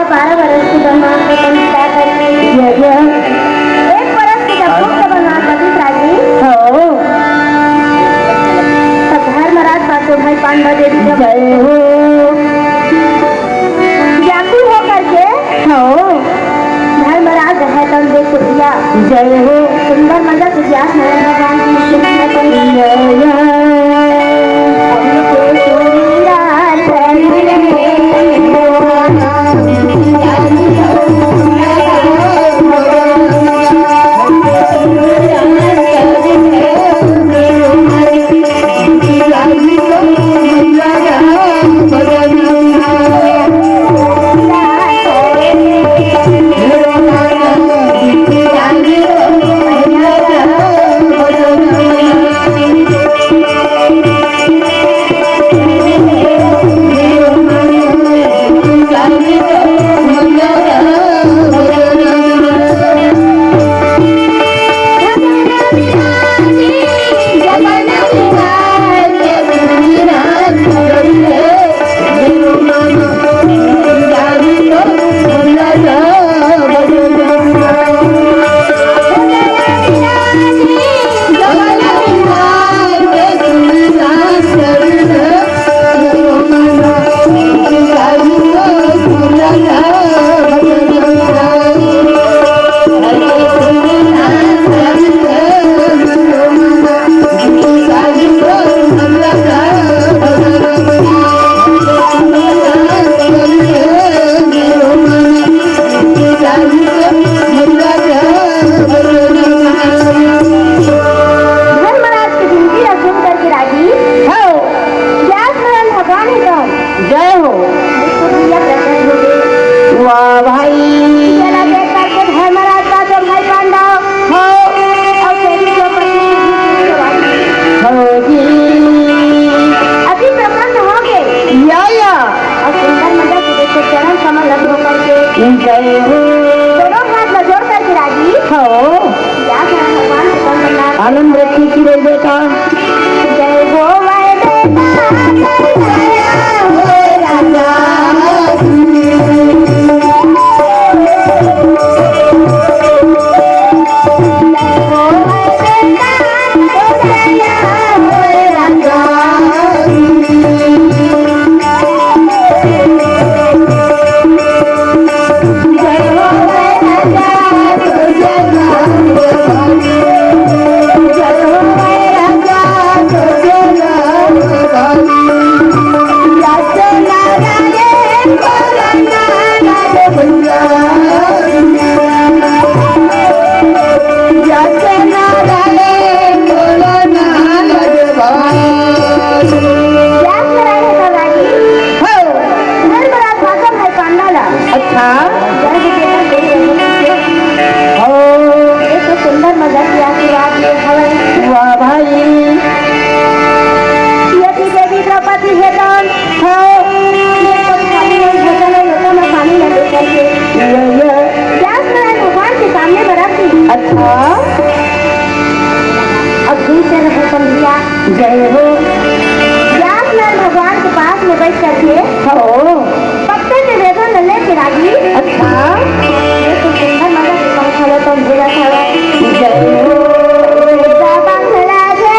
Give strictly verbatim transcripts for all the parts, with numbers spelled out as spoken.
बारह बरस के बनवास खतम कर करके, या, या। एक बरस के जब मुक्त बनवास बतिस राजी, हो। तब धर्मराज पाछो भाई पांडव देवी जब जय हो। व्याकुल होकर के, हो। धर्मराज है तन दे कुटिया। जय हो। सुंदर मजा से व्यास नारायण भगवान की स्तुति में अपन जय हो। धर्मराज के विनती ला सुन करके राजी, हो। व्यास नारायण भगवान ही तो। जय हो। विष्णु भैया प्रकट हो गए। वाह भाई। जना देख करके धर्मराज का तो भाई पांडव। हो। और तेरी जो पत्नी हो जी। अति प्रसन्न हो गए। या, या। और सुंदर मजा से देखो चरण कमल लग होकर के। जय हो। दोनों हाथ में जोड़ करके राजी। हो। या क्या भगवान से कम करना। आनंद रखी की रे बेटा। जय हो वै बेटा, जय हो राजा। व्यास नारायण भगवान जी। हो। धर्मराज भाषा भाई पांडा ला। अच्छा। जय विजेता देव रघुनाथ। हो। ये तो सुंदर मजा के आशीर्वाद ले हवय। वाह भाई। यदि देवी द्रौपदी हे तो। हो। ये तो खाली नहीं भोजन है, लोटा में पानी न लेकर के। ये, ये। व्यास नारायण भगवान के सामने में रख दी। अच्छा। अब दूसरे रहे समझिया। जय हो। व्यास नारायण भगवान के पास में बैठ करके हो। पत्ते के वेदों में लेके रागी। अच्छा। ये तो सुंदर मजा के पंखा लो तो भूला था। जय हो। बाबा खड़ा जय।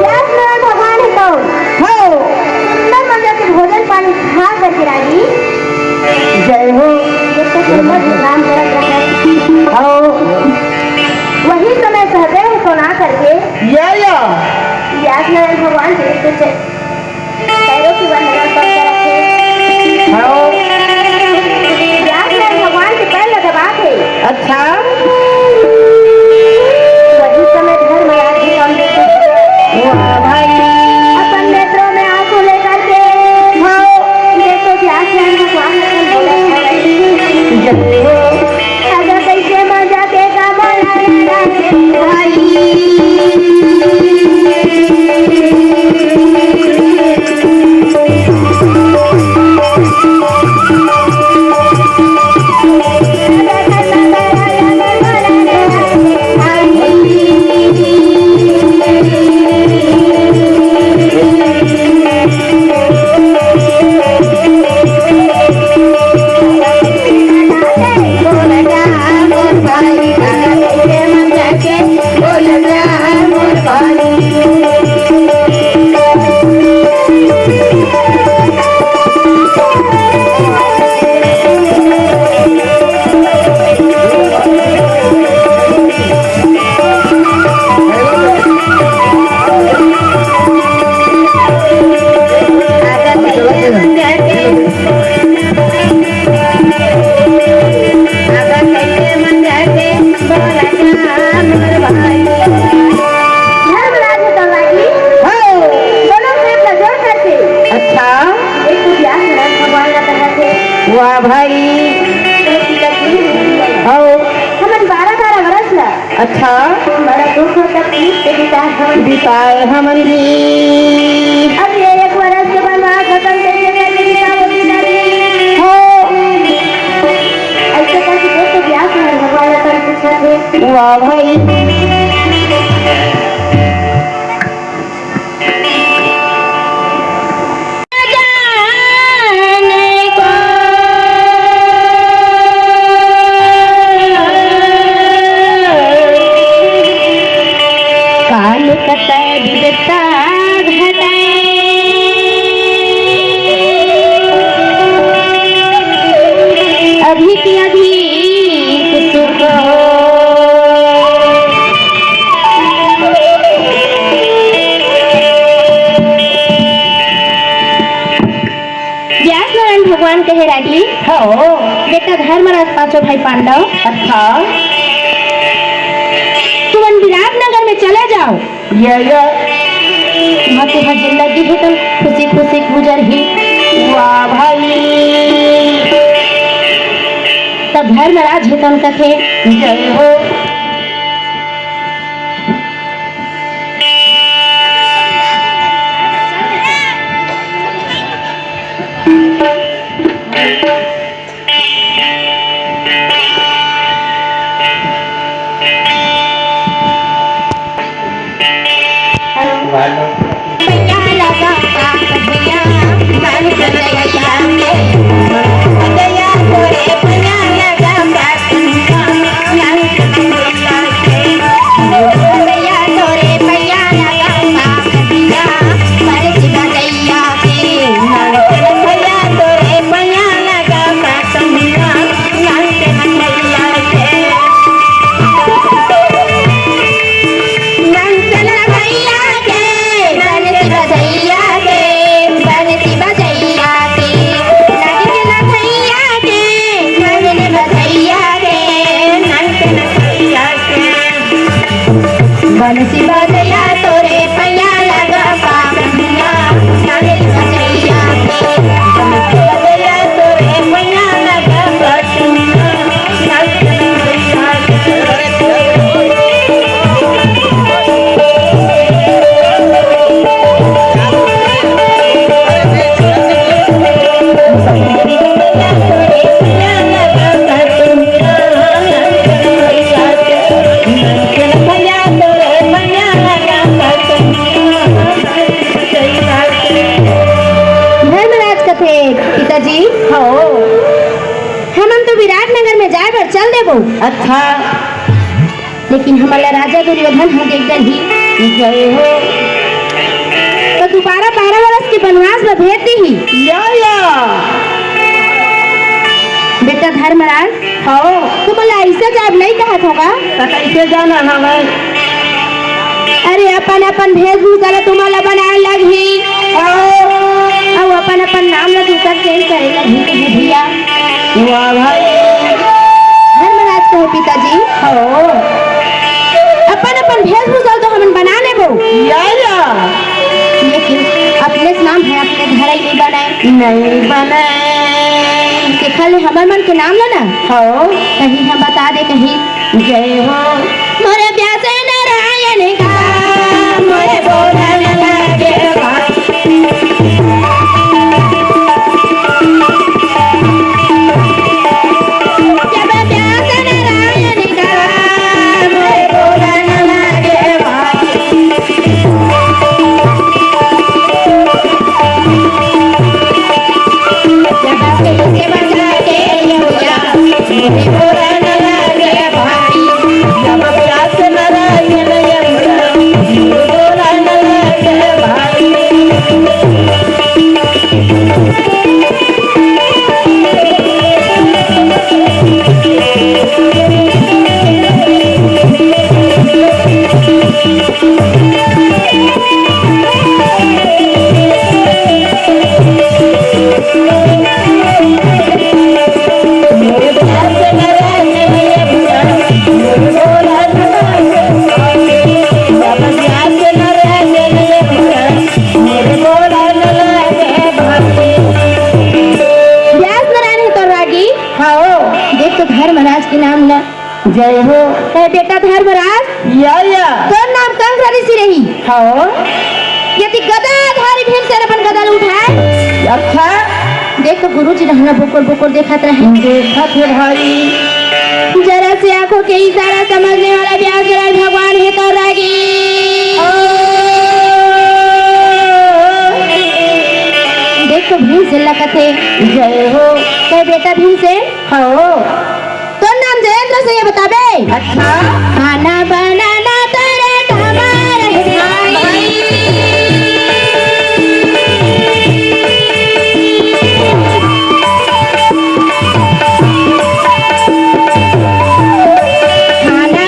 व्यास नारायण भगवान है तो हो। सुंदर मजा के भोजन पानी खा करके रागी। जय हो। जब तक हम विश्राम करत रहे। हो। वही समय सहदेव सोना करके या, या। व्यास नारायण भगवान के कुछ पैरों की वंदना कर करके। हो। व्यास नारायण भगवान के पैर ल दबा थे। अच्छा। वही समय धर्मराज जी कम देखे। वाह भाई। अपन नेत्रों में आंसू लेकर के। हो। देखो व्यास नारायण भगवान अपन बोला था। जय हो। अगर कैसे मजा के का बोला हमन भी। अब ये एक बरस के बनवास खतम कइसे कर देही का बोलती दादी? हो। अइसे करके देख तो ब्यास नारायण भगवान ला कर पूछत हे। वाह भाई। काल कतय विपदा घटय, अधिक अधिक सुख हो। व्यास नारायण भगवान कहे रागी, हो। बेटा धर्मराज पांचों भाई पांडव, अच्छा। तुमन विराट नगर में चले जाओ। ये, ये। तुमन तुहर जिंदगी हे त खुशी खुशी गुजरही। वाह भाई। तब धर्मराज हे तन कथे, जय हो। बंसी बजैया तोरे पैया लगा पावनिया, नारियल बजैया के। बंसी बजैया तोरे पैया लगा पावनिया, नारियल बजैया के। धर्मराज कथे, पिताजी, हो। हमन तो विराट नगर में जाए बर चल देबो। अच्छा। लेकिन हमन ला राजा दुर्योधन ह देख डरही। जय हो। तो दोबारा बारह बरस के बनवास में भेज दीही। या, या। बेटा धर्मराज, हाँ। तुमन ला अइसे जाब नहीं कहत हों का? त कइसे जाना हवय? अरे, अपन अपन वेशभूषा ला तुमन ला बनाए लगही। हाँ। अउ अपन अपन नाम ला दूसर change करे लगही के बुधिया। वाह भाई। धर्मराज कहे, पिताजी, हो। अपन अपन वेशभूषा तो हमन बना लेबो। या, या। लेकिन अपने नाम हे, अपने घर ही नहीं बनाए। नहीं बनाए। तेखर ले हमर मन के नाम ला ना। हो। कहीं हम बता दे कहीं। जय हो। मोरे प्यासे नारायण का, मोरे बोलन लागे बा। व्यास नारायण हे तो रागी। हाँ। देख तो धर्मराज के नाम ला। जय हो। कहे बेटा धर्मराज, या, या। तोर नाम कंस ऋषि रही। हाँ। यदि गदाधारी भीमसेन अपन गदा ल उठाए। अच्छा। देख तो गुरुजी रहना बोकर बोकर देखत रहे। देखत हे भाई। जरा से आंखों के इशारा समझने वाला व्यास राय भगवान हे तो रागी। देख तो भीमसेन ल कथे। जय हो। कहे बेटा भीमसेन। हाँ। तोर नाम जयेंद्र से ये बताबे। अच्छा। खाना बनाना तेरे काम रहे भाई। खाना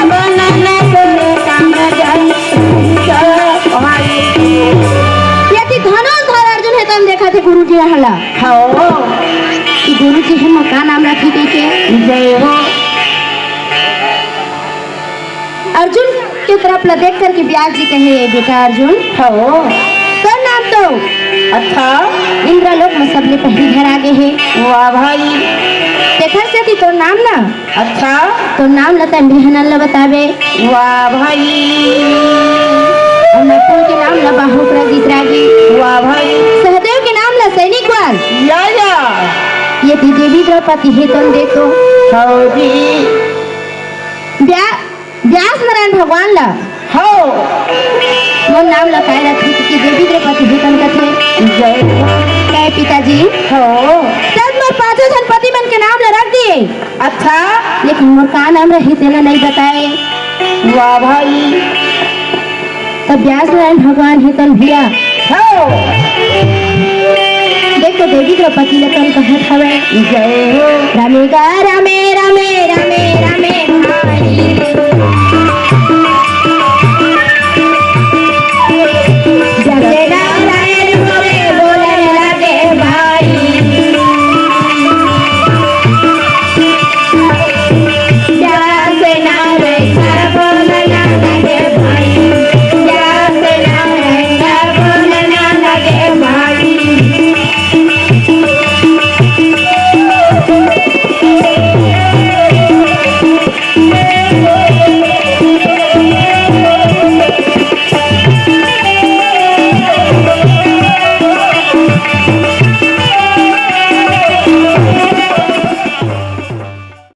बनाना तेरे काम रहे भाई। यदि धनुष धर अर्जुन हे तन देखा थे गुरुजी रहला। हाँ। गुरुजी हे, मोर का नाम रखी कहिके। जय हो। अर्जुन के तरफ ला देख करके व्यास जी कहे, "बेटा अर्जुन, हाँ। तोर नाम तो अच्छा। इंद्रलोक में सबले पहली धरा गे हे।" वाह भाई। तेखर सेती तोर नाम ना। अच्छा। तोर नाम ला तैं बिहनन ला बताबे। वाह भाई। और नकुल के नाम ला बाहुक रजित रागी। वाह भाई। सहदेव के नाम ला सैनिक वाल। या, या। यदि देवी द्रौपदी हे तन देखो। हाँ जी। व्या-, व्यास नारायण भगवान ला। हाँ। मोर नाम ला काय रखी कि देवी द्रौपदी हे तन कथे। जय हो। कहे पिताजी। हाँ। तब मोर पांचों झन पति मन के नाम ला रख दिए। अच्छा। लेकिन मोर का नाम रही तेला नहीं बताए। वाह भाई। तब व्यास नारायण भगवान हे तन भैया। हाँ। देखो देवी द्रौपदी ला तन कहत हवे। जय हो। रामे गा रामे, रामे, रामे, रामे भाई।